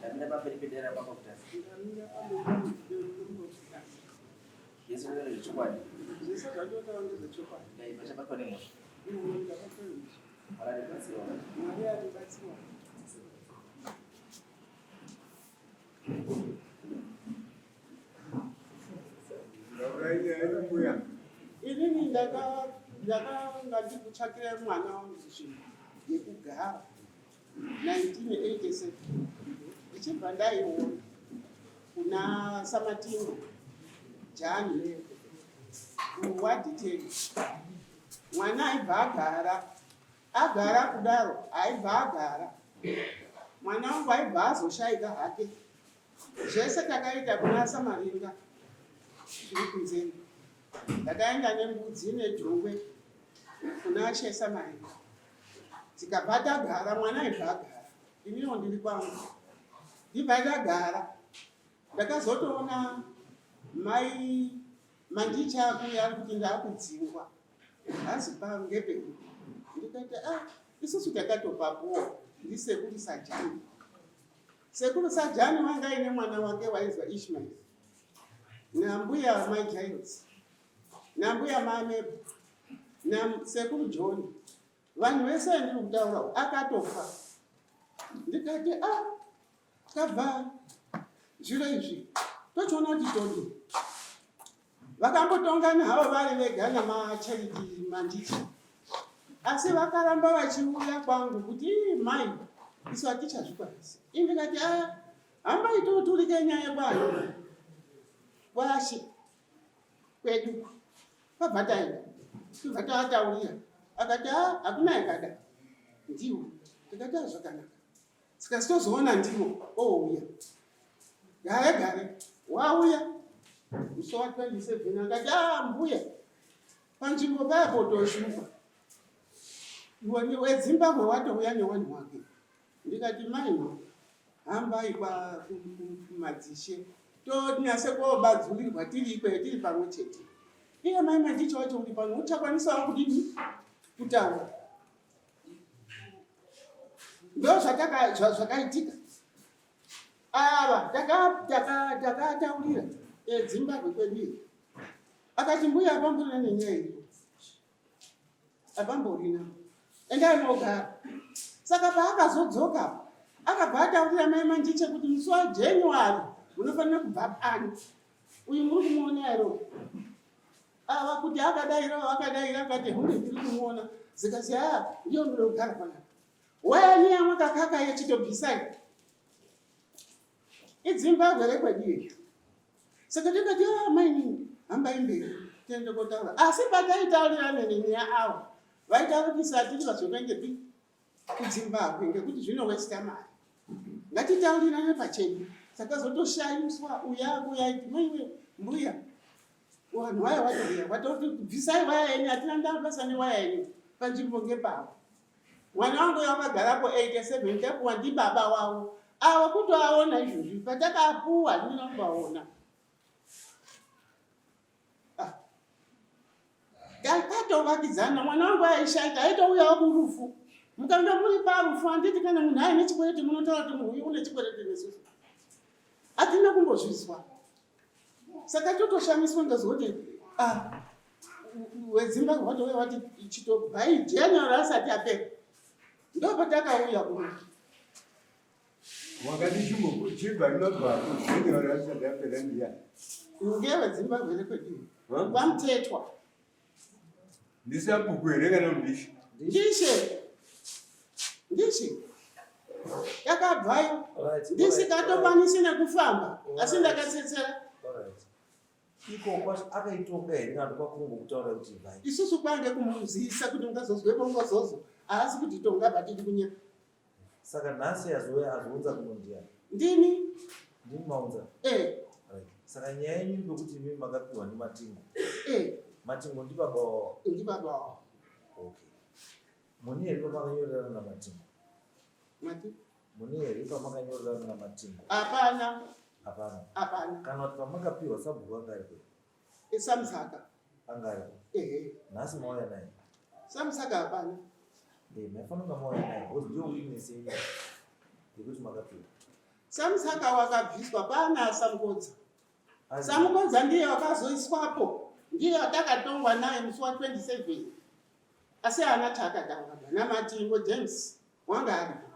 Ndamira pamberi pedera pamba kutasa. Ndamira pamberi pedera. Zvese zvinotaura zvechokwadi. Zvese zvandinotaura ndezvechokwadi. Ndaibva chabatwa nemhosva. Ndabatwa nemhosva. Mwari aribatsirawo. Mwari aribatsirawo. Inini ndakanga ndikutsvakira mwana wangu nzvimbo yekugara 1987 ndichibva ndaiona kuna Samatingo Jani kuwadhi 10 mwana aibva agara agara kudaro aibva agara mwana wangu aibva azoshaika hake zvese takaita kuna Samaringa zviri kunzeni ndakaenda nembudzi nejongwe kuna She Samaringa tikabva tagara mwana aibva agara iniwo ndiri kwangu ndibva ndagara ndakazotoona mai mandicha akuuya ari kuti ndaakudzingwa hanzi pangepedu ndikati ah isusu takatopapuwa ndisekuru sajani sekuru sajani wanga aine mwana wake waizwa ishmael nambuya mai jairos nambuya mamebo nasekuru john vanhu vese vandiri kutaura akatofa ndikati a ah, tabva zviro izvi tochiona kuti todi vakambotongana havo vari vega namacharity mandichi asi vakaramba vachiuya kwangu kuti mai isu hatichazvikwanisi ii ndikati a ah, hambai toturike nyaya kwayo kwashe kwedu kwabva taenda tobva taataurira akati a hakuna yakada ndiwo tikati a zvakanaka saka sitozoona ndiwo ouya gare gare wauya musi wa 27 akati a mbuya panzvimbo paya potoshupa wedzimbabwe watouya newanhu wake ndikati maino hambai kumadzishe tonyase kobadzurirwa tiri ikweyo tiri pamwe chete iye mai mandicho wacho uri pano uchakwanisawo kudini kutaura ndo zvakaitika ava takataurira edzimbabwe kwedu iyi akati mbuya apamburina nenyaya iripo apamborina endai mogara saka paakazodzoka akabva ataurira mai mandiche kuti musi wajanuary munofanira kubva pano uyu muri kumuona here ava kuti akadaira akadaira akati hunde ndiri kumuona zikasi aa ndiyo ndinogara panapa waya nyaya mwakakaka yechitobvisai idzimbabwe rekwedu iyo saka tikati ah, mainini hambai mberi tiende kotaura asi pataitaurirana nenyaya avo vaitaura kuti satiri vazokuendepi kudzimbabwe ngekuti zvinowesta mari ngatitaurirane pachedu saka zotoshayiswa uya kuya maiwe mbuya vanhu vaya watouya watoti bvisai waya yenyu hatina ndaa basa newaya yenyu panzvimbo ngepavo mwana wangu uya wakagarapo 87 tapuwa ndibaba wavo avo kutoaona izvozvi patakapuwa ndina kuvaona ah. Takatovakidzana mwana wangu aishaika aitouyawo kurufu mukanga muri parufu handiti kana munhu aine chikwereti munotaura kuti munhu uyu une chikwereti nesusu hatina kumbozvizwa saka totoshamiswa ndazwa kuti ah, wedzimba watouya wati chitobvai january asati apera ndopatakauya kuno Wakati chimbo chibva inobva January asati apera ndiyani? Ngewedzimbabwe rekwedu. Kwamtetwa. Ndisabhuku here kana ndishe? Ndishe. Ndishe. Yakabvayo. Ndisikatokwanisi nekufamba asi ndakatsetsera. Iko kwacho akaitonga here kana kwakungokutaura kuti ibvai? Isusu kwange kumuzivisa kuti ungazozwe bongozozo haasi kuti tonga batidi kunyepa. Saka nhasi azouya azounza kuno ndiyani? Ndini. Ndini maunza? Eh. Right. Saka nyaya yenyu ndekuti imi makapiwa ndiMatingo. Eh. Matingo ndibaba wavo. Ndibaba wavo. Okay. Mune here pamakanyorerana naMatingo? Mati? Mune here pamakanyorerana naMatingo? Hapana. Hapana. Hapana. Kana kuti pamakapiwa sabhuku anga ariko? Samusaka. Anga ariko. Ehe. Nhasi mauya naye. Samusaka hapana. Eh, maifanira kunge mauya naye because ndiyo witness yenyu yekuti makapiwa. Samusaka wakabviswa paana Samukodza. Samukodza ndiye wakazoiswapo, ndiye watakatongwa naye musi wa 27 asi haana chaakataura naMatingo James wanga aripo.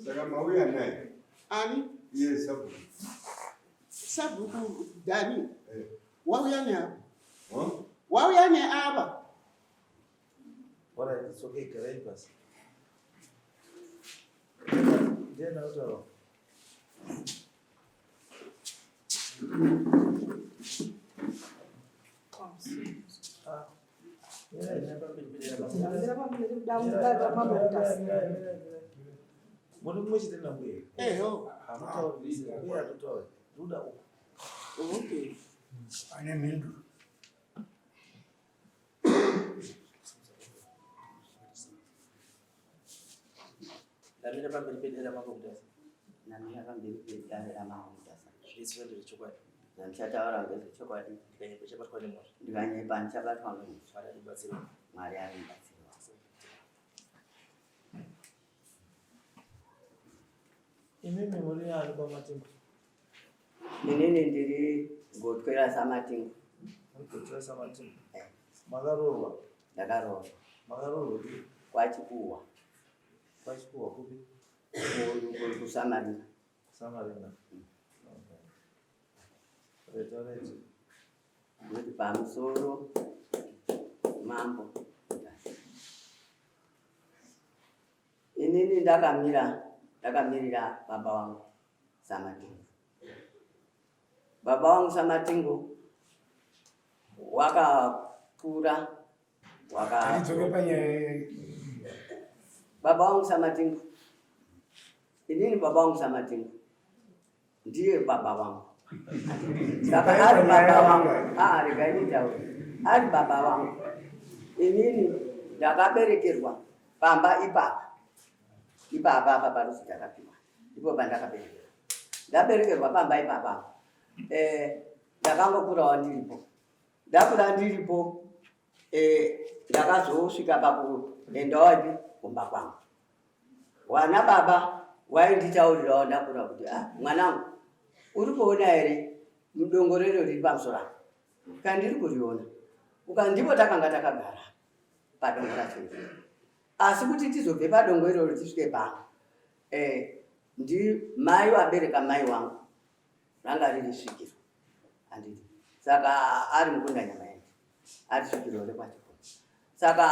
Saka mauya naye ani? Iye sabhuku. Sabhuku Dani eh. Wauya neava. Huh? Wauya neava. Alright, it's okay, garai pasi. Ndiye nautaura. Muri mumwe chete nambuya? Eho. Hamutauri, mbuya atotaura. Ndoda uko. Okay. Ane mhinduro. Ndamira pamberi pedare raMambo Mutasa. Ndamira pamberi pedare raMambo Mutasa. Zvese ndezvechokwadi. Zvandichataura ngezvechokwadi. Ndikanyepa ndichabatwa nemhosva. Ndikanyepa ndichabatwa nemhosva. Mwari andibatsire. Mwari andibatsire. Imimi muri ani kwaMatingo? Inini ndiri gotwe raSamatingo. Muri gotwe raSamatingo. Eh. Makaroorwa? Ndakaroorwa. Makaroorwa kupi? KwaChikuwa. KwaChikuwa kupi? KuSamarina. Samarina. Okay. Right, right. Ndoti pamusoro mambo. Inini ndakamira ndakamirira baba wangu Samatingo. Baba wangu Samatingo wakakura waka baba wangu Samatingo. Inini baba wangu Samatingo ndiye baba wangu. Saka ari baba wangu, ah, regai nditaure. Ari baba wangu. Inini ndakaberekerwa pamba ipapa. Ipapa apa paruzi takapiwa. Ndipo pandakaberekerwa. Ndaberekerwa pamba ipapa. Eh, ndakangokurawo ndiripo. Ndakura ndiripo. Eh, ndakazosvika pakuendawo ipi kumba kwangu. Wana baba wainditaurirawo ndakura kuti ah, mwanangu uri kuona here mudongorero riri pamusoro apa kandiri kuriona uka ndipo takanga takagara padongo racho iri asi kuti tizobve padongo iroro tisvike pano eh, ndi mai wabereka mai wangu ranga riri svikiro handiti saka ari mukunda nyama yake ari svikiro rekwachiko saka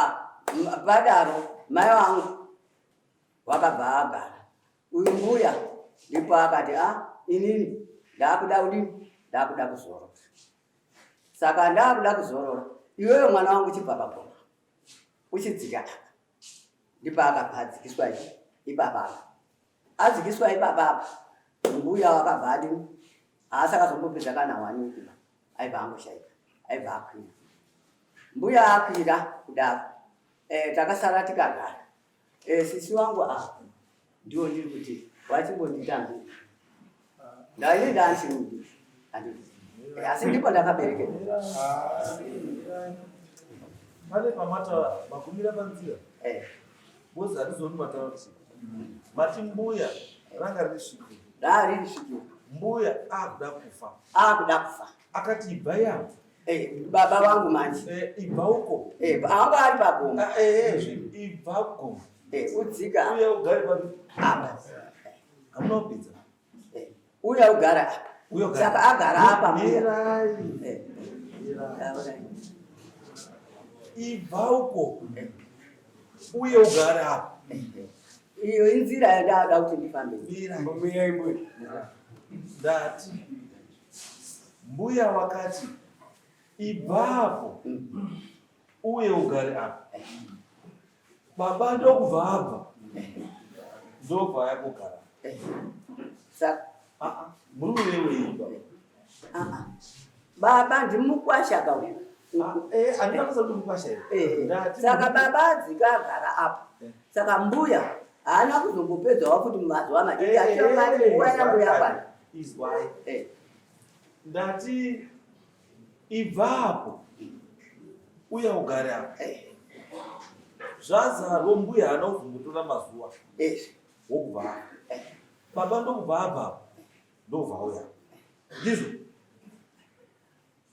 padaro mai wangu wakabva agara uyu mbuya ndipo akati a ah, inini ndakuda kudini ndakuda kuzorora saka ndakuda kuzorora iwewe mwana wangu chibva pagoma uchidzika apa ndipo akabva adzikiswa ipapa apa adzikiswa ipapa apa mbuya wakabva adini haasi akazombopedza kana one week ba aibva angoshaika aibva akwira mbuya akwira kudaro eh, takasara tikagara eh, sisi wangu a ah, ndiwo ndiri kuti wachimbonditambira ndaine ndaanchiri mudiki handiti eh, asi ndipo ndakaberekerwa pane pamataura magumira panzira eh. Bozi hatizooni mataura kuti mati mbuya ranga riri svikiro. Rari svikiro. Mbuya akuda kufa. Akuda kufa. Akati ibva yapo. Eh, baba vangu manje. Eh, ibva uko. Eh, anga ari pagomo. Ah, eh, eh, ibva uko. Eh, udzika. Uya ugare papi? Apa. Hamuna kupedza. Eh, uya ugara apa. Uya ugara. Saka agara apa mbuya. Mirai. Eh. Mirai. Ibva uko. Eh. Uye ugare apa. Eh. Iyo inzira yandada kuti ndifambe. Mirai. Mbuya mbuya. Ndati mbuya wakati ibvapo uye ugare apa. Baba ndokubva abva ndobva yakugara. Saka ah, ah, muri kurevei baba? Ah, baba ndimukwasha ka uyu. Eh, handina kuziva kuti mukwasha here. Eh, saka baba adzika agara apa. Eh. Saka mbuya haana kuzombopedzawo futi mazuva mazhinji achiomati nguva yambuya kwana. Izwai. Eh. Ndati ibvapo uya ugare apa. Eh. Zvazarwo mbuya haana kuzombotora mazuva Eh. wokubva apa. Eh. Baba ndokubva abva ndobva auya. Ndizvo.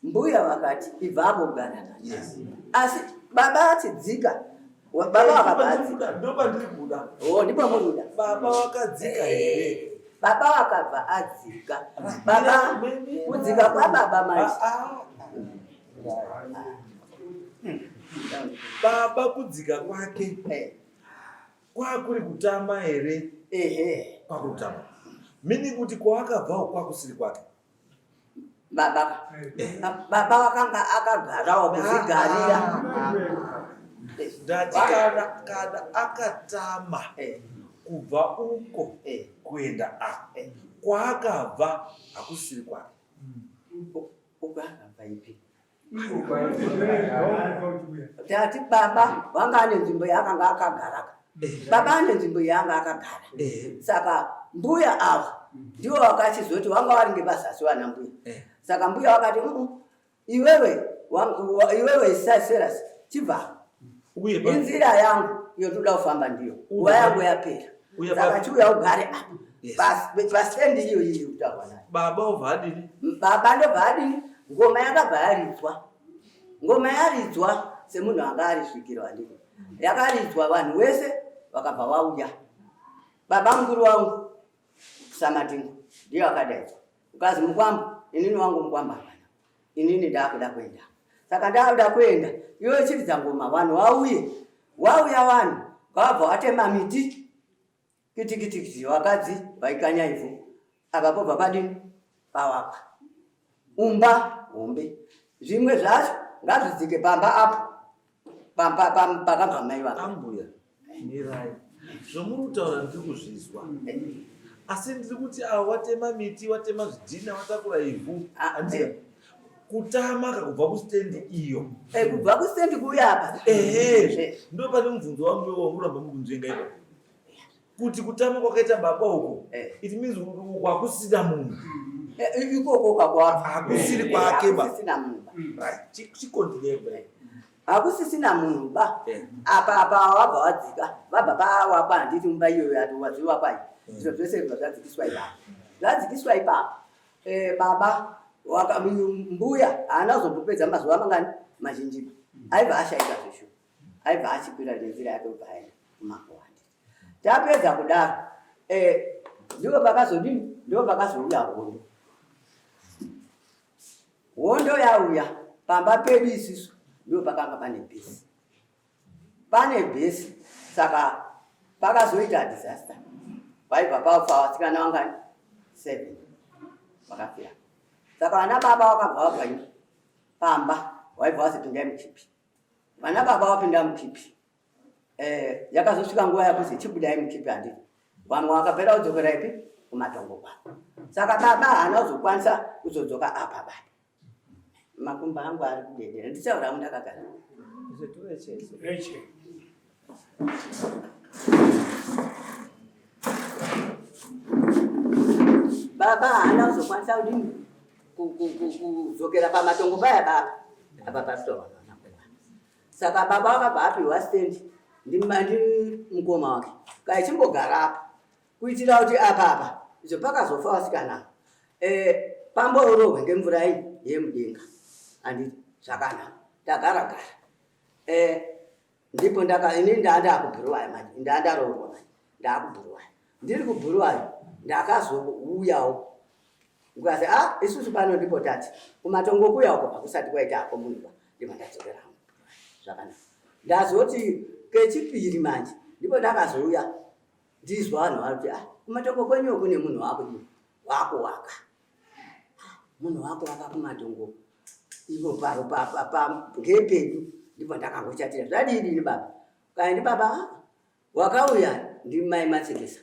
Mbuya vakati ibvapo ugara. Yes. Asi baba achidzika. Baba vakabva adzika. Ndopandiri kuda. Oh, ndipo muri kuda. Baba vakadzika here? Baba vakabva adzika. Baba kudzika kwababa manje. Ah, ah. Baba kudzika kwake kwakuri kutama here? Ehe. Kwakuri kutama. Meaning kuti kwaakabvawo kwakusiri kwake. Baba. Baba vakanga akagarawo kuzigarira. Ndati kana akatama kubva uko kuenda apa kwaakabva hakusiri kwake. Uko akabva ipi? Tati baba vanga ane nzvimbo yaakanga akagara. Baba ane nzvimbo yaanga akagara. Saka mbuya ava ndivo vakachizoti vanga vari ngepazasi vana mbuya. Saka mbuya vakati iwewe iwewe Silas chibva. Uye pa- Inzira yangu iyo toda kufamba ndiyo. Nguva yangu yapera. Uye Saka pa- chiuya ugare apa. Yes. Pastendi iyo iyi kutaurwa nayo. Baba obva adini? Baba ndobva adini? Ngoma yakabva yaridzwa. Ngoma yaridzwa semunhu anga ari svikiro handiti. Yakaridzwa vanhu wese vakabva vauya. Baba mukuru wangu Samatingo ndiye akadaidzwa. Ukazi mukwambo, inini wangu mukwambo hapana. Inini ndakuda kuenda. Saka ndakuda kuenda, iwe chiridza ngoma vanhu vauye. Wauya vanhu, vabva watema miti. Kiti kiti kiti vakadzi vaikanya ivhu. Apa pobva padini? Pawakwa. Umba hombe. Zvimwe zvacho ngazvidzike pamba apo. Pamba pakabva mai vako. Ambuya, mirai. Zvomuri kutaura ndiri kuzvizwa. Asi ndiri kuti ava watema miti, watema zvidhina, watakura ivhu. Handiti? Kutama ka kubva kustendi iyo. Kubva kustendi kuuya apa. Ehe. Ndo pane mubvunzo wangu iwo wamuramba mukunzvenga ipapo. Kuti kutama kwakaita baba uko, it means uko hakusisina munhu. Ikoko kwakwabva. Hakusiri kwake ba. Hakusisina munhu ba. Right. Chikontinue ba. Hakusisina munhu ba. Apa apa wabva wadzika. Vabva pawakwa handiti mumba iyoyo yati wadziwakwa iyi. Zviro zvese zvibva zvadzikiswa ipapo. Zvadzikiswa ipapo. Baba mbuya haana kuzombopedza mazuva mangani mazhinji. Aibva ashaika zveshuwa. Aibva achikwira nenzira yake kubva aenda kumakuva. Tapedza kudaro, ndipo pakazodini? Ndipo pakazouya hondo. Hondo yauya pamba pedu isusu, ndipo pakanga pane bhesi. Pane bhesi, saka pakazoita disaster. Paibva pafa vasikana vangani? 7 vakafira. Saka vana baba vakabva vabva pamba, vaibva vazopinda mukipi. Vana baba vapinda mukipi. Yakazosvika nguva yekuzi chibudai mukipi handiti. Vamwe vakapera kudzokera ipi? Kumatongo kwavo. Saka baba haana kuzokwanisa kuzodzoka apa baba. Makumbo angu ari kudedera. Ndichaura hangu ndakagara. Baba haana kuzokwanisa kudini? Kudzokera pamatongo paya baba. Apa pasitorwa. Saka baba vakabva apiwa stand ndi mukoma wake. Kaichimbogara apa. Kuitira kuti apa apa izvo pakazofa vasikana. Pamborohwe ngemvura iyi yemudenga. Handiti zvakanaka. Tagara gara. Ndipo ndaka ini ndanda kubhuruwayo manje. Ndanda roorwa manje. Ndakubhuruwayo. Ndiri kubhuruwayo ndakazouyawo. Ndikati isusu pano ndipo tati kumatongo kuya uko hakusati kwaita hako munhu ba. Ndipo ndadzokera hangu. Zvakanaka. Ndazoti kechipiri manje ndipo ndakazouya ndizwa vanhu vari kuti kumatongo kwenyu kune munhu wakudini wakuwaka. Munhu wakuwaka kumatongo ivo paro pa ngepedu ndipo ndakangochatira zvadii dini baba. Kaindi baba wakauya ndi mai Matsekeza.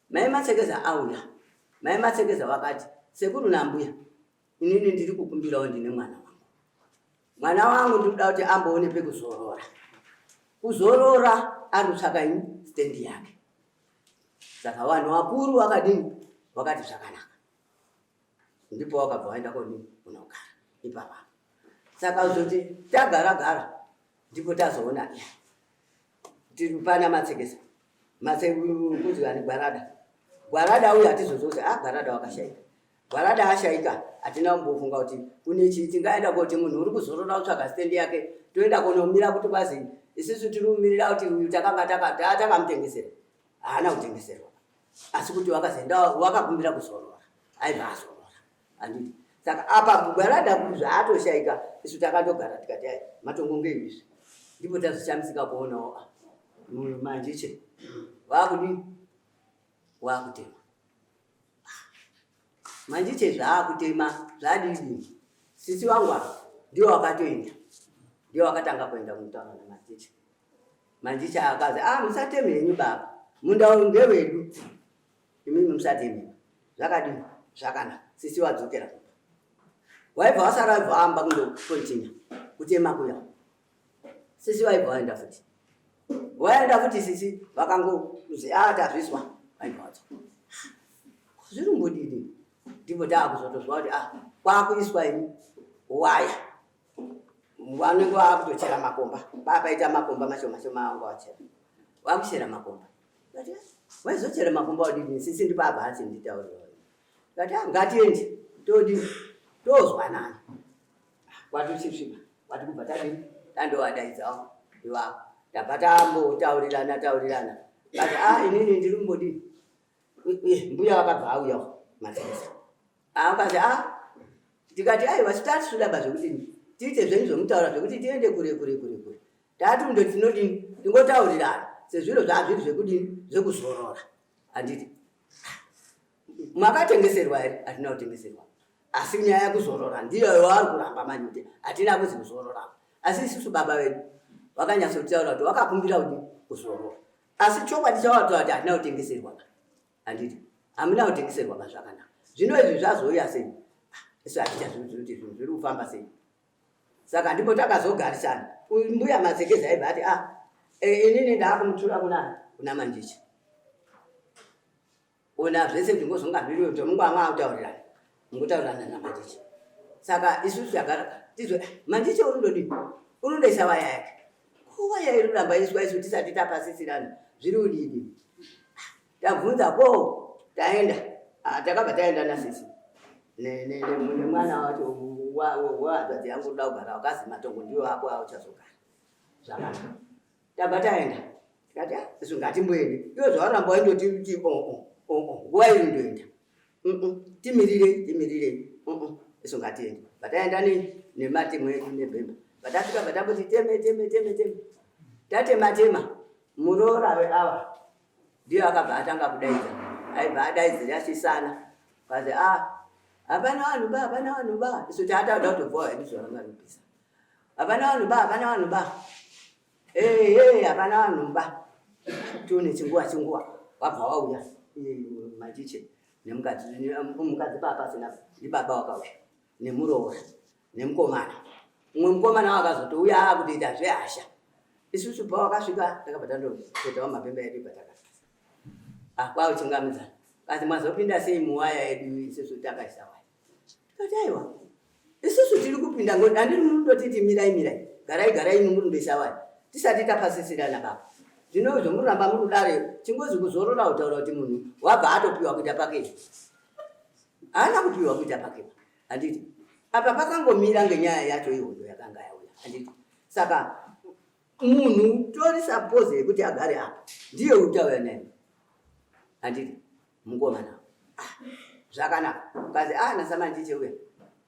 Mai Matsekeza auya. Mai Matsekeza wakati sekuru nambuya inini ndiri kukumbirawo ndine mwana wangu. Mwana wangu ndikuda kuti amboone pekuzorora. Kuzorora ari kutsvaka ini stendi yake. Saka vanhu vakuru vakadini vakati zvakanaka. Ndipo wakabva waenda kodini kunogara ipapa. Saka kuzoti tagara gara ndipo tazoona tiri pana Matsekeza. Matsekeza kunzi ani Gwarada. Gwarada uyu hatizozoti ah Gwarada wakashaika. Gwarada ashaika hatina kumbofunga kuti kune chii tingaenda koti munhu uri kuzorora kutsvaga stendi yake toenda kunomira kuti kwazi isusu tiri kumirira kuti uyu takanga takamutengesera. Haana kutengeserwa. Asi kuti wakazoenda wakakumbira kuzorora. Aibva azorora. Handiti. Saka apa Gwarada zvaatoshaika isu takandogara tikati ai matongo ngei izvi. Ndipo tazoshamisika kuonawo ah, manjiche. Wakudii? Wakutema. Manjiche zvaakutema zvadidi. Sisi wangu apa ndiwo wakatoenda. Ndiwo wakatanga kuenda kunotaura naManjiche. Manjiche akazi ah musateme henyu baba. Munda uyu ngewedu. Imimi musateme. Zvakadini? Zvakanaka. Sisi wadzokera kumba. Waibva wasara waibva amba kundokontinya kutema kuya. Sisi vaibva vaenda futi. Vaenda futi sisi vakangozi ah tazvizwa vaibva vadzoka. Zviri kumbodini? Ndipo taakuzotozwa kuti ah kwakuiswa ini waya. Vanenge vakutochera makomba. Papaita makomba mashoma shoma anga vachera. Vakuchera makomba. Ndikati ah, waizochera makomba odini? Sisi ndipo abva ati nditaurire. Ndikati ah ngatiende todini? Tozwanana. Kwatochisvika kwati kubva tadini tandovadaidzawo ivavo tabva tambotaurirana taurirana kati a ah, inini ndiri kumbodini mbuya vakabva auyawo madzimisa akazi a ah, tikati aiwa sitati ba zvekudini tiite zvenyu zvomutaura zvekuti tiende kure kure kure kure tati ndo tinodini tingotaurirana sezviro zvazviri zvekudini zvekuzorora handiti makatengeserwa here hatina kutengeserwa asi nyaya yekuzorora ndiyo yavari kuramba manje kuti hatina kuzi kuzorora asi isusu baba vedu vakanyatsotaura kuti vakakumbira kuti kuzorora asi chokwadi chavataura kuti hatina kutengeserwa handiti hamuna kutengeserwa ba zvakanaka zvino izvi zvazouya sei ah, isu hatichazvizivi kuti zvinhu zviri kufamba sei saka ndipo takazogarisana uyu mbuya matsekeza aibva ati ah e, inini ndaakumutura kuna kuna manjichi Ona zvese zvingozonga zviriyo zvamunga mwakutaurirana mungotaurirana namanjichi saka isusu tagara tizwe manjichi urindodii urundoisa waya yake ko waya iri kuramba iswa isu tisati tapasisirana zviri udidi tabvunza ko taenda ah, takabva taenda nasisi nemwana wacho wehanzvadzi yangu unoda kugara wakazi matongo ndiwo ako auchazogara zvakanaka Tabva taenda tikati ah, isu ngatimboende iwe zvawaramba waindoti ti oo oh, oo oh, oh, nguva iri ndoenda timirire timirire isu ngatiende bvataenda nei nematemo edu nebhemba bvatasvika bvatamboti teme teme teme teme tatema tema muroora weava ndiye akabva atanga kudaidza aibva adaidzira achisana kazi a ah, hapana vanhu ba hapana vanhu ba isu taatauda kutobvawo hedu zuva ranga ripisa hapana vanhu ba hapana vanhu ba ehe hapana vanhu ba tione chinguva chinguva wabva wauya machiche nemukadzi mukadzi paa pasina ndibaba wakauya nemuroora nemukomana umwe mukomana wakazotouya akutoita zvehasha isusu pa wakasvika takabva tandopetawo mapemba edu patakasasa ah kwauchingamidzana kasi mwazopinda sei muwaya yedu isusu takaisa waya Tikati aiwa isusu tiri kupinda ngoti handiri murundotiti mirai mirai garai garai imi murundoisa wani tisati tapasisirana baba zvino izvo mururamba muri kudare chingozi kuzorora kutaura kuti munhu wabva atopiwa kuita pake haana kupiwa kuita pake handiti apa pakangomira ngenyaya yacho ihondo yakanga yauya handiti saka munhu tori suppose yekuti agare apa ndiye utauya naye handiti mukomana ah, zvakanaka ukazi ah nasamandiche uya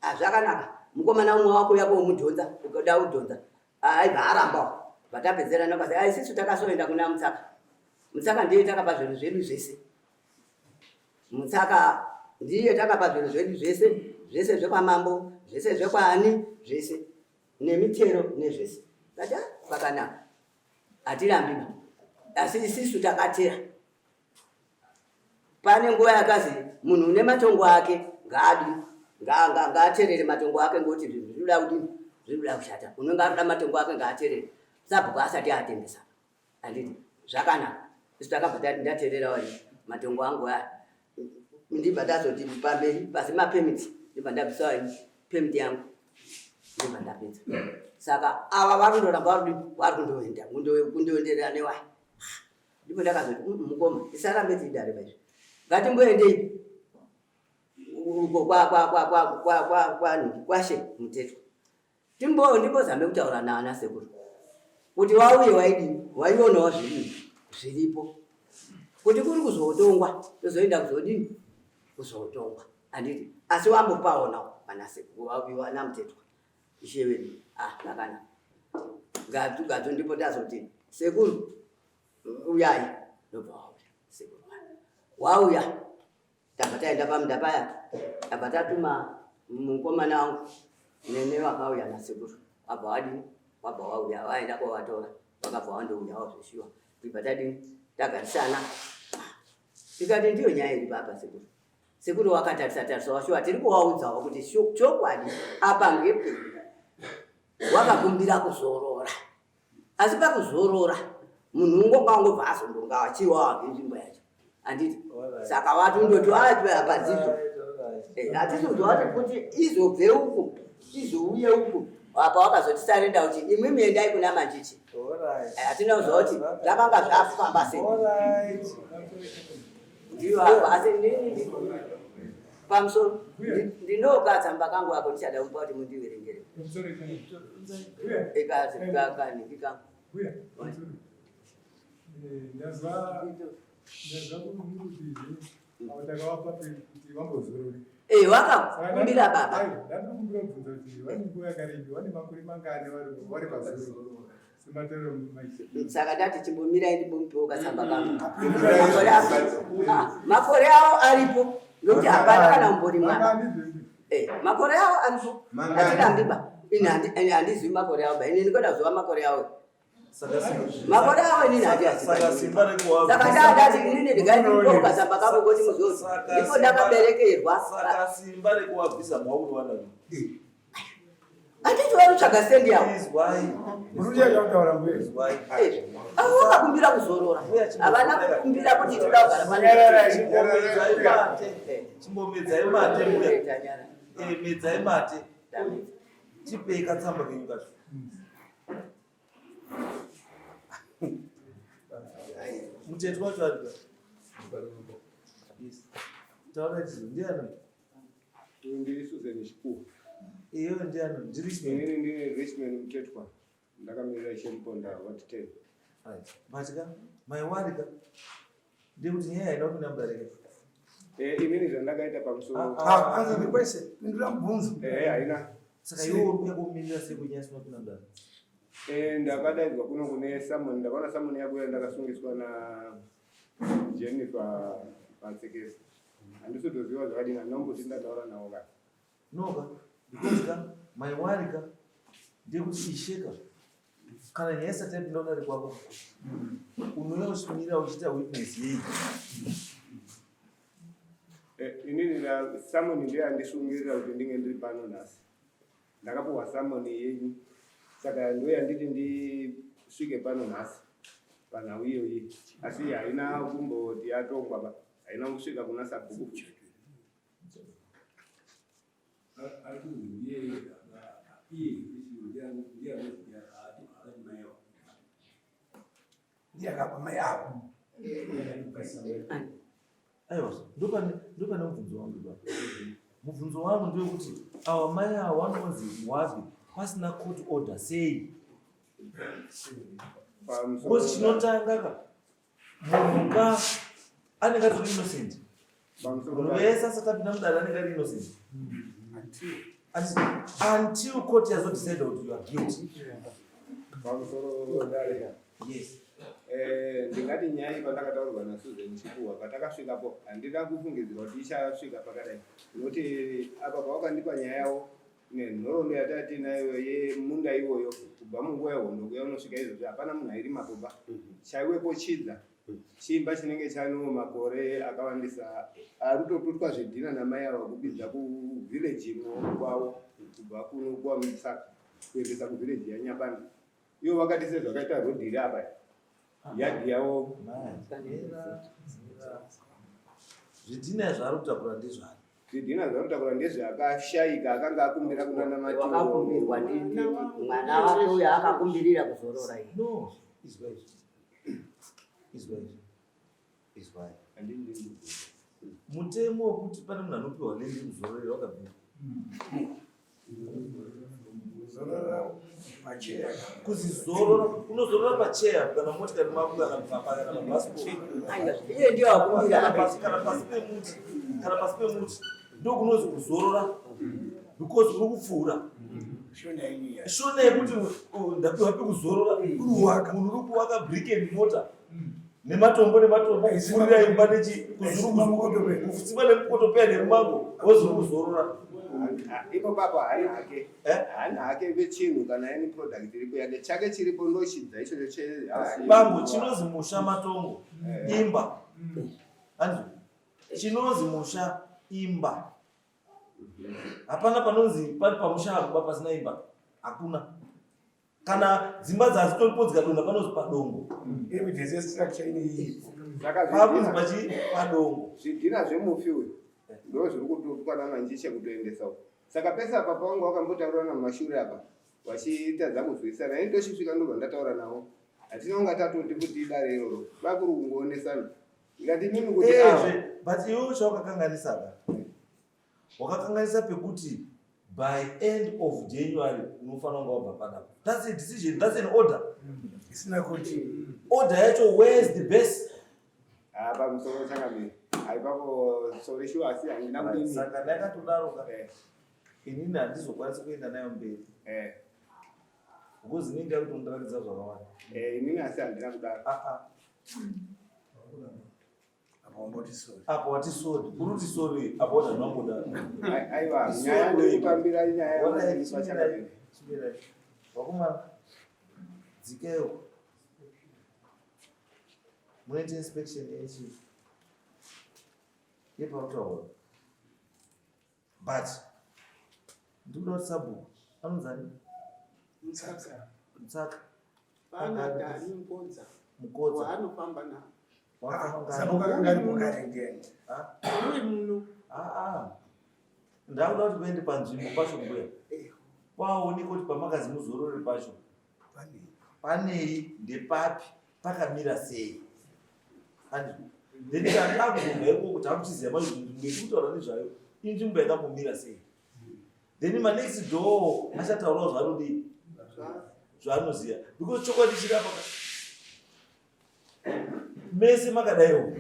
ah, zvakanaka mukomana umwe wako uya komudhonza ukoda kudhonza ah, aibva arambawo vatapedzerana ukazi ah, isisu takasoenda kuna mutsaka mutsaka ndiye takapa zvinhu zvedu zvese mutsaka ndiye takapa zvinhu zvedu zvese zvese zvekwamambo zvese zvekwaani zvese nemitero nezvese kati ah, pakanaka hatirambiba asi isisu takatera Pane nguva yakazi munhu une matongo ake ngaadi ngaaterere matongo ake ngokuti zvinhu zvinoda kudini zvinoda kushata unenge arikuda matongo ake ngaaterere sabhuku asati atengesa handiti zvakanaka isu takabva tati ndaterera wani matongo angu aya ndibva ndazoti pamberi pasi mapemiti ndibva ndabvisa wani pemiti yangu ndibva ndapedza saka ava vari kundoramba vari kundoenda kundoenderera newaya Ndipo ndakazoti mm, mukoma tisarambe tiri dare paizvi. Ngatimboendei uko kwashe Mutetwa, timbo ndimbozame kutaura naana sekuru kuti wauye waidini, waionawo zvidini zviripo, kuti kuri kuzotongwa, tozoenda kuzodini, kuzotongwa, handiti? Asi wambopaonawo vana sekuru vana Mutetwa, ishe vedu. Ah, zvakanaka. Gadzu gadzu, ndipo tazoti sekuru uyai, ndobva wauya sekuru. Wauya, tabva taenda pamunda paya, tabva tatuma mukomana wangu nene, vakauya nasekuru. Wabva wadini, wabva wauya, waenda kovatora, vakabva wandouyawo zveshuwa. Tibva tadini, tagarisana, tikati ndiyo nyaya iri papa sekuru. Sekuru wakatarisa tarisa, washuwa tiri kuvaudzawo kuti chokwadi apa ngepedu. Wakakumbira kuzorora, asi pakuzorora munhu ungonga wangobva azondonga achiwawa ngenzvimbo yacho, handiti? Saka watundoti apa dzidzo hatisi kuziva kuti izobve uku izouye uku. Apa wakazotisarenda kuti imwimi endai kuna Manjichi. Hatina kuziva kuti zvakanga zvafamba sei. Ndiyo apa, asi ndini pamusoro ndinokatsamba kangu ako ndichada kumupa kuti mundiverengere kanhingi kangu. Ndazwa kuti avo takavapa kuti vambozorore. Wakakumbira baba. Ndandikumbira kubvunza kuti vane nguva yakareba, vane makore mangani vari pazororo sematariro maita? Saka ndati chimbomirai ndimbomupewo katsamba kangu. Makore avo aripo, nokuti hapana kana umbori mwana. Makore avo aripo, hatirambiba. Ini handizivi makore avo ba, ini ndikoda kuziva makore avo. Makore avo inini Saka simba rekuwa Saka ndadati inini ndingaendipewo katsamba kako kuti muzoti ndipo ndakaberekerwa. Saka simba rekuwabvisa mwauriwana? Handiti vari stendi yavo? Izwai. Muri kutaura, mbuya. Izwai. Avo vakakumbira kuzorora, havana kukumbira kuti toda kugara pane. Chimbomedzai mate, chimbomedzai mate, mbuya. Medzai mate, tipei katsamba kenyu kacho. Muteti wacho ari? Yes, taura chizo, ndiani? Ndiri Susan Chikuwa. Iyo ndiani? Ndiri Inini ndini Richman Mutetwa, ndakamirira Ishe Muponda, ward 10. Right. But ka maiwari ka ndekuti nyaya haina kupinda mudarika. Inini zvandakaita pamusoro Ah, ah. Answer the question. Pindura mubvunzo. Haina. Saka iwe uri kuya kumirira sei kunyaya isina kupinda mudarika? Ndakadaidzwa kuno kune summon, ndakaona summon yakuya, ndakasungiswa na Jennifer Patsekesa. Handisi kutoziva zvakadini, handina kumboti ndataura navo ka. No ka, because ka maiwari ka ndekuti isheka kana nyaya isati yapinda kudare kwako, unouya uchimirira uchiita witness yei? Inini summon ndiyo yandisungirira kuti ndinge ndiri pano nhasi. Ndakapuhwa summon yenyu, saka ndo yanditi ndisvike pano nhasi panhau iyoyi, asi haina kumboti yatongwa ba, haina kusvika kuna sabhuku. Ari kunzi ndiye iye ndiye anozvi akati mai avo. Ndiye akapa mai avo. Aiwa, ndopane mubvunzo wangu baba. Mubvunzo wangu ndewekuti ava mai ava vanonzi wapi pasina court order sei? Because chinotanga ka, munhu ka anenge atori innocent. Munhu wese asati apinda mudare anenge ari innocent until court yazodecide kuti you are guilty. Pamusoro dare. Yes. Ndingati nyaya iyi pandakataurirwa naSusan Chikuwa patakasvikapo, handina kufungidzira kuti ichasvika pakadai, nokuti apa pavakandipa nyaya yavo nenhoroondo yatatiinayo yemunda iwoyo kubva munguva yehondo kuya unosvika izvozvi, hapana munhu airimapo ba. Chaiwepo chidza chimba chinenge chano makore akawandisa, ari kutotutwa zvidhina namai ava kubidza kuvhileji imwe kwavo, kubva kuno kwaMutsaka kuendesa kuvhileji yaNyabanda. Ivo vakati sezvakaita rodhi iri apa, yadhi yavo. Zvidhina zvaari kutakura ndezvani? Zvidhina zvaari kutakura ndezveakashayika akanga akumbira kuna Wakakumbirwa mwana wake uyo akakumbirira kuzorora iye. No, izwa izvi, izwa izvi, izwai. Mutemo wekuti pane munhu anopiwa land yekuzororera wakabvira. Zorora pacheya. Kuzi zorora, unozorora pacheya kana motikari mako kana kana pabhasikoro. Iye ndiyo akumbira. Kana pasi kana pasi pemuti, kana pasi pemuti ndokunozi kuzorora because uri kupfuura. Shona iniya. Shona yekuti ndapiwa pekuzorora Uri kuwaka. munhu uri kuwaka brick and mortar nematombo nematombo kupfurira imba nechi Kusimba mukotopeya. kusimba nemukotopeya nemumango wozori kuzorora. Ipo papo haana hake. Eh? Haana hake vechinhu kana any product iripo yake. Chake chiripo ndochidza ichocho che Bambo, chinozi musha matongo imba. Andrew, chinozi musha imba. Hapana panonzi pari pamusha apo pasina imba, hakuna. Kana dzimba dzazitoripo dzikadonha panozi padongo. Evidence yestructure ine iyi. Saka Pakunzi pachi padongo. Zvidhina zvemufi uyu ndo zviri kutotwa naManjiche kutoendesa uko. Saka pese apa pavanga vakambotaurana mumashure apa vachitadza kunzwisisana, ini ndochisvika ndobva ndataura navo. Hatina kunga tatoti kuti idare iroro, kwakuri kungoonesana. Ndikati imimi kuti ava Ezve, but iwewe chawakakanganisa ka, wakakanganisa pekuti by end of January unofanira kunga wabva panapa. That's a decision, that's an order. Isina kuti Order yacho, where's the base? Apa musoro changamire, aipapo sorry sure, asi handina kudini. Saka ndakatodaro ka, inini handizokwanisi kuenda nayo mberi because inini ndakutondiratidza zvakawanda. Inini asi handina kudaro. Ah, ah. Apa wamboti sorry. Apa wati sorry, uri kuti sorry apa wati handinambodaro. Aiwa, nyaya ndikutambira nyaya yamupa changamire. Chimirai vakomana, dzikeyo munoita inspection yechi yepautaura, but ndikuda kuti sabhuku anonzani? Mutsaka. Mutsaka. Pana Dani Mukodza. Mukodza. Waanofamba navo. Sabhuku akanga aripo kare ndiani? Uri muno. Aa, ndakuda kuti muende panzvimbo pacho, mbuya, paoneka kuti pamakazi muzorore pacho Pane. Panei, ndepapi, pakamira sei. Andrew, then kana takuzobva ikoko takuchiziva manje kuti nzvimbo iri kutaura nezvayo inzvimbo yakambomira sei. Then manext door achataurawo zvaanodii, zvaanoziva, because chokwadi chiri apa, mese makadaiwo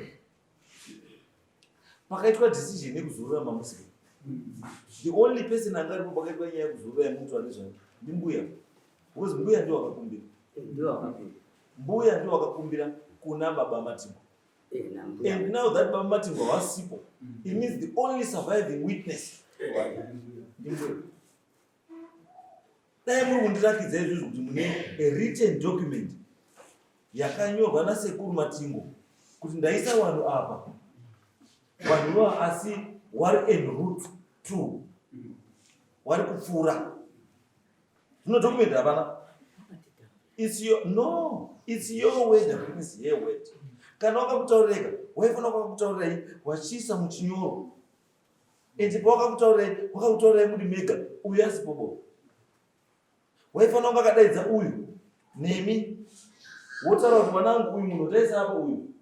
pakaitwa decision yekuzorora mamusika, the only person anga aripo pakaitwa nyaya yekuzorora yemuntu ane zvayo ndimbuya, because mbuya ndiwo akakumbira. Ndiwo akakumbira. Mbuya ndiwo akakumbira kuna baba Matingo. Nambuya. And now that baba Matingo hawasipo, it means the only surviving witness ndimbuya. Dai muri kundirakidza izvozvo kuti mune a written document yakanyorwa nasekuru Matingo kuti ndaisa vanhu apa, vanhu ivava asi wari en route to wari kupfuura zvino, document hapana. It's your, no, it's your word against her word. Kana wakakutaurireka, waifanira kwakakutaurirai wachiisa muchinyoro, ende pawakakutaurirai wakakutaurirai muri mega, uyu asipobo. Waifanira kunge akadaidza uyu nemi, wotaura kuti mwanangu, uyu munhu taisa apa, uyu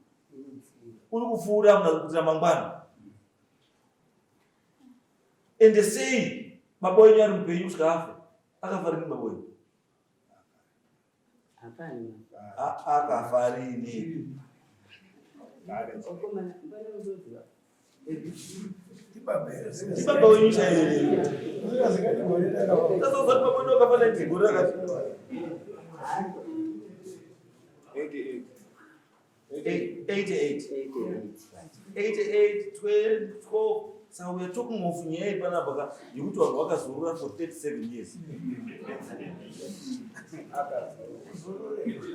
uri kupfuura muna kuitira mangwana. Ende sei baba wenyu ari mupenyu kusvika afa? Akafa rini baba wenyu? Hapana. Akafa rini? Okomana, mbona uzoziva? Ndibaba here? Ndibaba wenyu chaivo. Sasa usati baba wenyu wakafa 19 gore rakati? 88. 88. 88, 12, 12. Saka we are talking of nyaya iri panapa ka yekuti vanhu vakazorora for 37 years,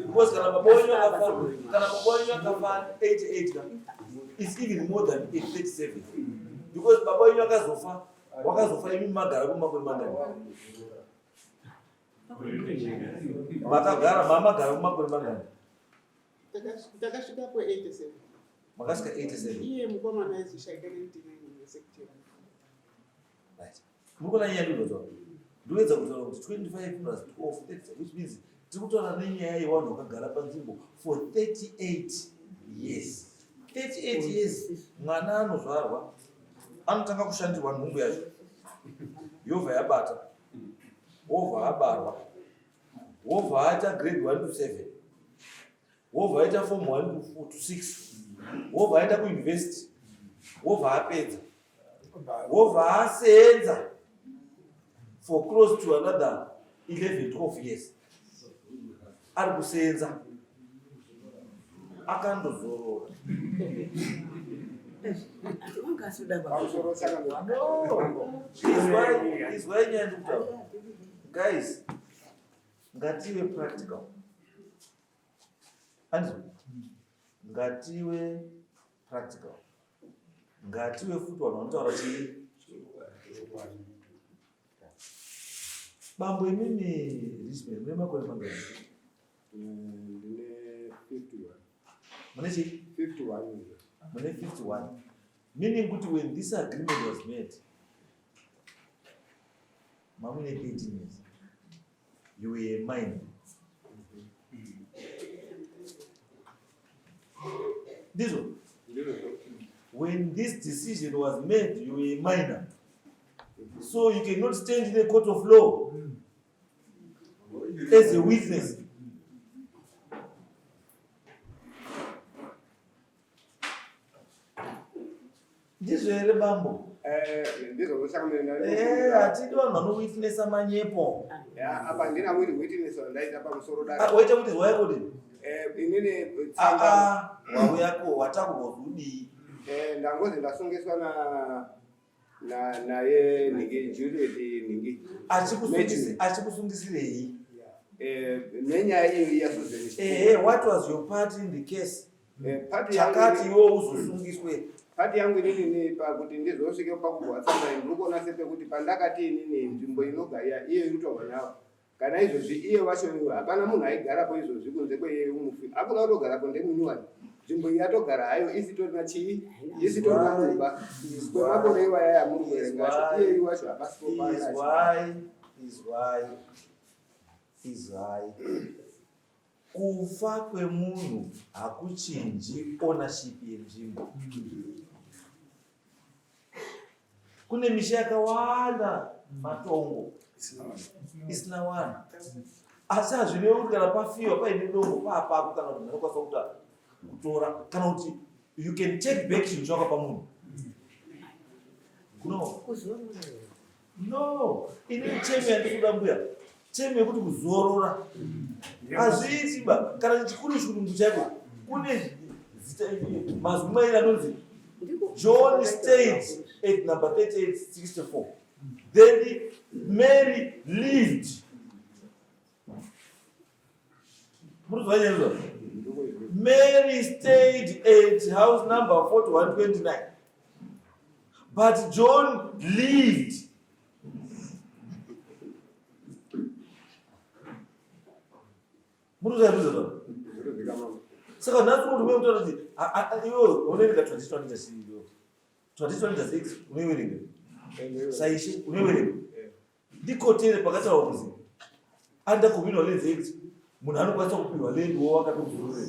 because kana baba wenyu akafa 88 ka, it's even more than 37, because baba wenyu akazofa, wakazofa imi magara kumakore mangani? Makagara, mamagara kumakore mangani? Takasvikapo 87. Makasvika 87. Iye mukomana aizoshaika 99 September. Right. Muri kuona nyaya ndinotaura? Ndinoedza kutaura kuti 25 plus 12, 30, which means tiri kutaura nenyaya yevanhu vakagara panzvimbo for 38 years. 38 years mwana anozvarwa anotanga kushandirwa nhumbu yacho yobva yabata wobva abarwa wobva aita grade 1 to 7 wobva aita form 1 to 4 to 6 wobva aenda kuuniversity wobva apedza wobva aseenza for close to another 11 12 years ari kuseenza akandozorora. Pamusoro saka No. Izwai nyaya ndikutaura. Guys, ngative practical. Andizvo? Ngative practical. Ngative futi vanhu vanotaura chii? Bambo imimi Richmond mune makore mangani? Ndine 51. Mune chii? 51. Mune 51. Meaning kuti when this agreement was made, mamune 13 years. You were a minor. Ndizvo? When this decision was made, you were a minor. So you cannot stand in a court of law as a witness. Ndizvo here bambo? Ndizvo saka Hatidi vanhu vanowitnessa manyepo. Apa handina wiri witness wandaita pamusoro Ah, dare. waita kuti wauya kodi? Inini tsamba Aa, wauyako watakurwa kuti udii? Ndangozi ndasungiswa na na naye nhingi Juliet nhingi. Achikusungisirei? Nenyaya iyi yaSusan. Ehe, what was your part in the case? Part yangu Chakati iwe uzosungiswe. Part yangu inini ni pakuti ndizosvike pakubva tsamba iyi, ndiri kuona sepekuti pandakati inini nzvimbo inogaya iye iri kutorwa nawo kana izvozvi iye wacho hapana munhu aigarapo izvozvi kunze kweiye mufi akuna kutogarapo ndemunyuwani nzvimbo iyi yatogara hayo isitorina chii isitorina mumba kwemakore iwaya yamuri kuverenga acho iye wacho hapasipo paanga. Izwai, izwai, izwai. Kufa kwemunhu hakuchinji ownership yenzvimbo. Kune misha yakawanda matongo isina vanhu, asi hazvirevi kuti kana pafiwa paine dongo paapako kana kuti munhu anokwanisa kuta kutora kana kuti you can take back chinhu chawakapa munhu. No. No, ini term yandikuda mbuya, term yekuti kuzorora hazviiti ba. Kana chikuru chirungu chaiko kune zita mazwi mairi anonzi John stayed at number 3864 then Mary lived. Murikuzwa nyaya? Mary stayed at house number 4129 but John lived. Murikuzwa? Saka nhasi uri kutaura kuti iwe unoverenga traditional leaders, iwe traditional leaders Act unoiverenga saishe unoiverenga ndikotere pakataurwa kuzi under Communal Lands Act munhu anokwanisa kupiwa land wo wakatozororera.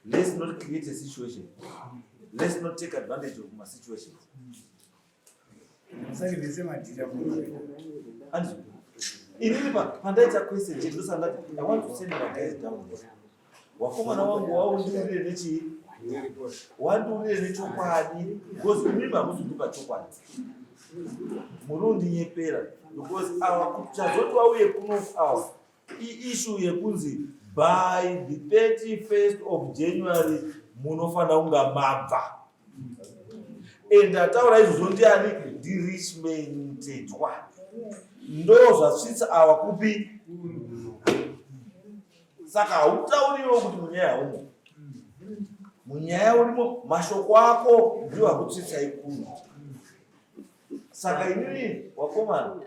Let's not create a situation. Let's not take advantage of my situations. Musachibvise madhira munhu. And inini pandaita question chedu ndosangati I want to send my guys down there. Wakomana wangu waundiurire nechii? Wandiurire nechokwadi because imimi hamusi kundipa chokwadi. Muri kundinyepera because awa chazoti wauye kuno awa iissue yekunzi by the 31st of January munofanira kunga mabva. And ataura izvozvo ndiani? NdiRichman Tetwa. Ndo zvasvitsa awa kupi? Saka hautauriwo kuti munyaya haumo. Munyaya urimo, mashoko ako ndiwo akutsvitsai kuno. Saka inini wakomana,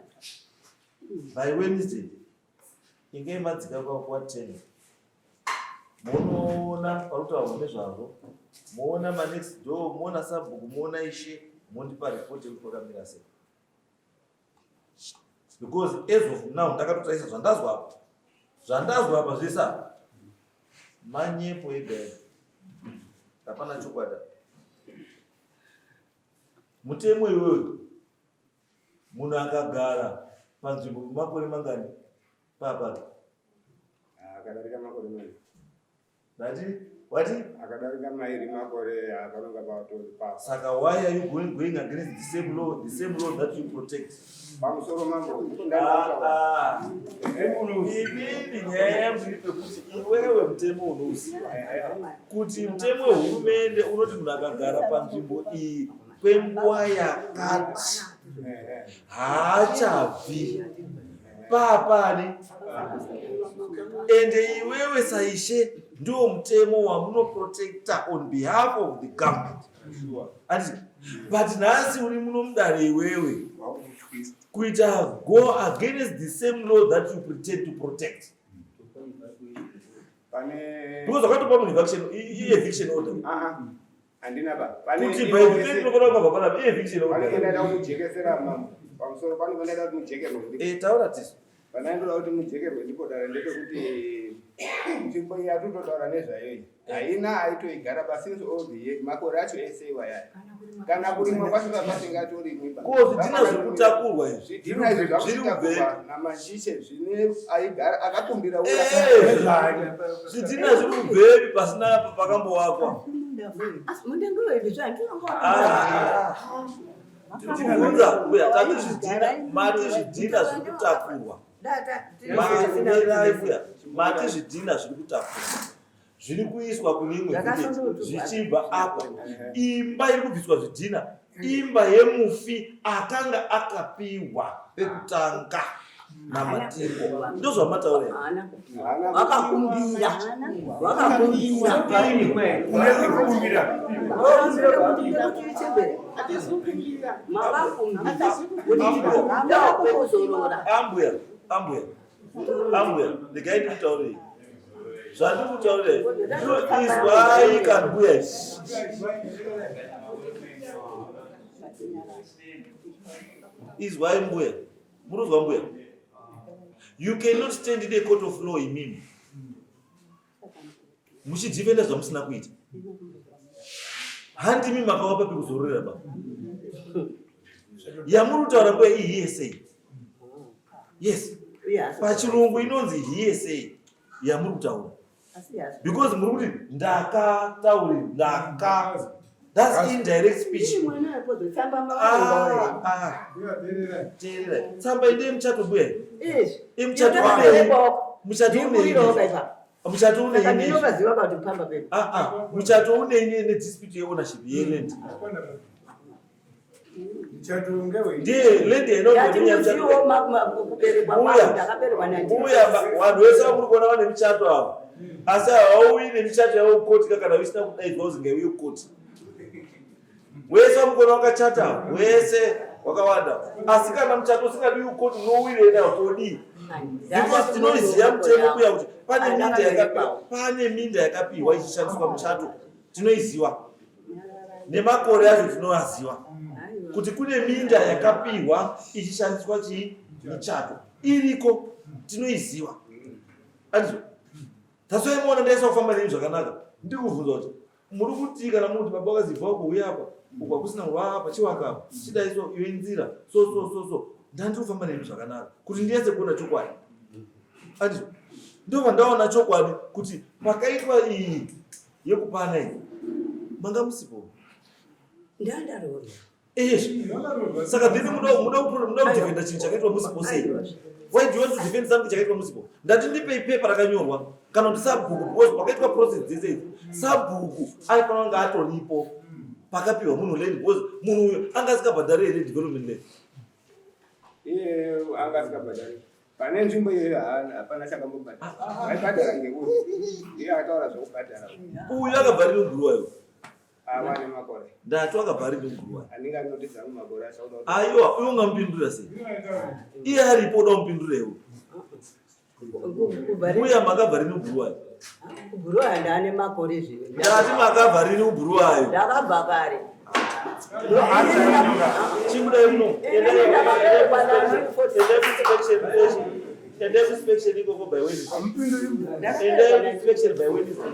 by Wednesday inge madzika kwa 10 munoona parikutaurwa nezvazvo, moona manext door, moona sabhuku, moona ishe, mondipa ripoti yekuti kwakamira sei, because as of now ndakatotarisa zvandazwa apo. Zvandazwa apa zvese apa manyepo ega ega, hapana chokwadi. Mutemo iwewe, munhu akagara panzvimbo kwemakore mangani papapa? Akadarika makore mairi. Ndati wati? Akadarika mairi makore apanonga patori pa. Saka why are you going against the same law, the same law that you protect? Pamusoro mambo. Ah, ah. Inini nyaya yangu iri pekuti iwewe mutemo unouziva kuti mutemo wehurumende unoti munhu akagara panzvimbo iyi kwenguva yakati haachabvi paapane, ende iwewe saishe ndiwo mutemo wamunoprotecta on behalf of the government. Anditi? But nhasi uri muno mudare iwewe kuita go against the same law that you pretend to protect. Pane Because wakatopa munhu eviction order. Handina ba. Pane Kuti by the time tinofanira kubva panapa, eviction Pane order. pandaida kujekesera mambo. Pamusoro pane pandaida kuti mujekerwe ndipo. Taura tisu. Pandaida kuti mujekerwe ndipo dare ndepekuti nzvimbo iyi yatinotaura nezvayo iyi haina aitoigara pa since all the year, makore acho ese iwaya. Kana kurimwa kwacho pasingatorimwi ba. Ko zvidhina zviri kutakurwa izvi? Zvidhina izvi Zviri zvakutakurwa kubve. naManjishe zvine aigara akakumbira Zvidhina zviri kubvepi pasina pakambowakwa? Tiri kubvunza mbuya, tati zvidhina, mati zvidhina zviri kutakurwa. Mirai mbuya, mati zvidhina zviri kutakurwa zviri kuiswa kune imwe village zvichibva apa. Imba iri kubviswa zvidhina imba yemufi akanga akapiwa pekutanga naMatingo, ndozvamataura here? Vakakumbira, vakakumbira. Kumbira. Hatizikumbira. Makakumbira kuti ndakuzorora. Ambuya, ambuya, ambuya, regai ndikutaurei zvandiri kutaurei. Izwai kana mbuya. Izwai mbuya, murikuzwa mbuya? You cannot stand in a court of law imimi muchidefenda zvamusina kuita. Handimi makawapa pekuzororera baba yamuri kutaura mbuya iyi hearsay. Yes, pachirungu inonzi hearsay yamuri kutaura, because muri kuti ndakatauri, ndaka, that's indirect speech. Ah, ah. Teerera, tsamba inde muchato mbuya, imuchato unei? Muchato unei? Muchato unei? Ndinovaziva kuti pamba pedu. Ah, ah, muchato unei nedispute yeownership yeland? Muchato ngewei? Ndiye land Ndati muziwo kuberekwa kwangu, ndakaberekwa Mbuya, vanhu vese vamuri kuona vane michato ava, asi havauyi nemichato yavo kukoti ka kana visina kudaidzwa kuzi ngaiuye kukoti. Wese vamuri kuona vakachata ava, wese wakawanda, asi kana muchato usingadiwi kukoti unowirei nayo kodii? Because tinoiziva mutemo kuya kuti pane minda yakapiwa, pane minda yakapiwa ichishandiswa muchato. Tinoiziva nemakore acho, tinoaziva kuti kune minda yakapiwa ichishandiswa chii, michato iriko, tinoiziva. Andizvo? That's why muona ndaisa kufamba nemi zvakanaka. Ndiri kubvunza kuti muri kutii kana muri kuti baba vakazibva kuuya apa uku hakusina kuva apa, chiwaka apa chidai, so iyo inzira, so so so so. Ndandiri kufamba nemi zvakanaka kuti ndinyatse kuona chokwadi. Andizvo? Ndobva ndaona chokwadi kuti pakaitwa iyi yekupana iyi manga musipo. Ndandaroora. Izvi saka then muda kudefenda chinhu chakaitwa musipo sei? Why do you want to defend something chakaitwa musipo? Ndati ndipei pepa rakanyorwa kana kuti sabhuku, because pakaitwa process dzese idzi sabhuku aifanira kunge atoripo pakapiwa munhu land, because munhu uyu anga asingabhadhari here development land? Iye anga asingabhadhari pane nzvimbo iyoyo, hapana chakambobhadhara. Vaibhadhara ngeuyu, iye akataura zvekubhadhara. Uyu akabva rini muBhuruwayo? Ava nemakore. Ndati akabva rini muBhuruwayo? Andinge anotidza mumakore achauda. Aiwa, uyo ungamupindura sei iye aripo? Uda kumupindura iwe? Mbuya, makabva rini muBhuruwayo? KuBhuruwayo ndane makore zvino. Ndati makabva rini kuBhuruwayo? Ndakabva kare. Chimudai muno. Ndakaberekwa ndani. Endai kuinspection. Endai kuinspection ikoko by Wednesday. Endai kuinspection by Wednesday.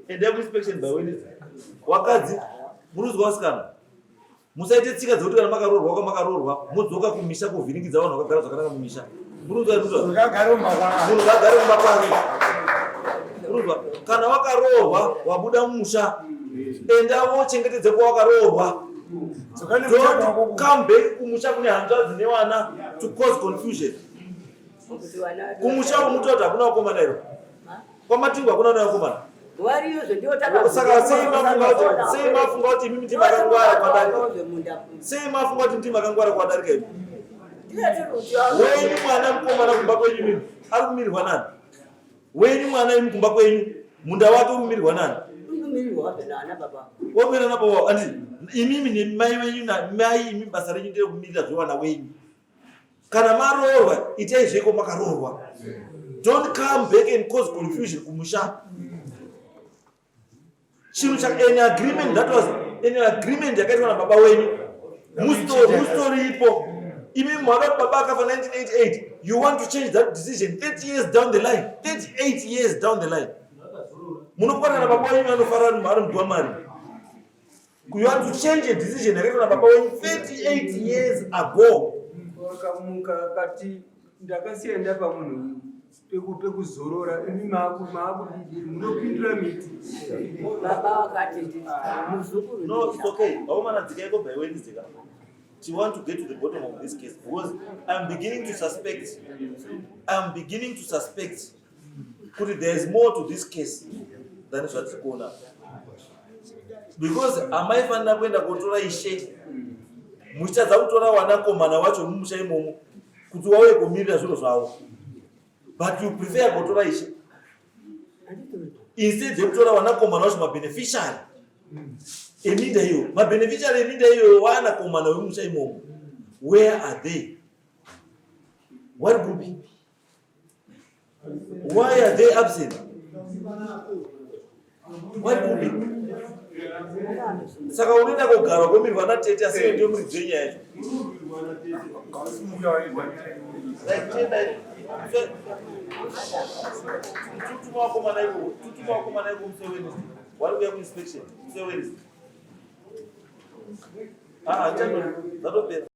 Endai kuinspection by Wednesday. Wakadzi, muruzwa wasikana. Musaite tsika dzekuti kana makaroorwa kwamakaroorwa modzoka kumisha kovhiringidza vanhu vakagara zvakanaka mumisha. Muruzwa muruzwa. Munhu ngagare kumba kwake. Muruzwa kana wakaroorwa wabuda mumusha enda wochengetedze kwawakaroorwa. Don't come back kumusha kune hanzvadzi nevana to cause confusion. Kumusha kumuta kuti hakuna vakomana iro. Kwamatingo hakuna vana vakomana. Saka sei mafunga kuti sei mafunga kuti imimi ndimi makangwara kwadarika? Sei mafunga kuti ndimi makangwara kwadarika imi? Wenyu mwana mukomana kumba kwenyu imimi ari kumirirwa nani? Wenyu mwana imi kumba kwenyu munda wake uri kumirirwa nani? Wamirira na baba andi imimi nemai wenyu namai imi basa renyu nderekumirira zvewana wenyu. Kana maroorwa itai zveko makaroorwa. Don't come back and cause confusion kumusha. Chinhu cha an agreement that was an agreement yakaitwa nababa wenyu. Mustori ipo. Imi mwana kuti baba akafa 1988 you want to change that decision 30 years down the line 38 years down the line. Munokwana nababa wenyu anofara ari mugwa mari. You want to change a decision yakaitwa nababa wenyu 38 years ago. Wakamuka akati ndakasiya ndapa munhu pekuzorora imi maakudidiri munopindura miti. Baba wakati muzukuru. No, it's okay. Vakomana dzikai ko by Wednesday ka. We want to get to the bottom of this case because I'm beginning to suspect. I'm beginning to suspect kuti there is more to this case than zvatiri kuona. Because amaifanira kuenda kotora ishe muchitadza kutora wanakomana wacho mumusha imomo kuti wauye kumirira zviro zvavo, but you prefer kotora ishe instead yekutora wanakomana wacho mabeneficiary eminda iyo. Mabeneficiary eminda iyoyo wanakomana wemusha imomo, where are they? Wari kupi? Why are they absent? Wari kupi? Saka unoenda kogara komirwa natete asi ndiyo muridzi wenyaya yacho. Right, tenda tutuma wakomana iko, tutuma wakomana iko musi weWednesday. Wari kuuya kuinspection musi weWednesday. Ah, chando, zvatopera.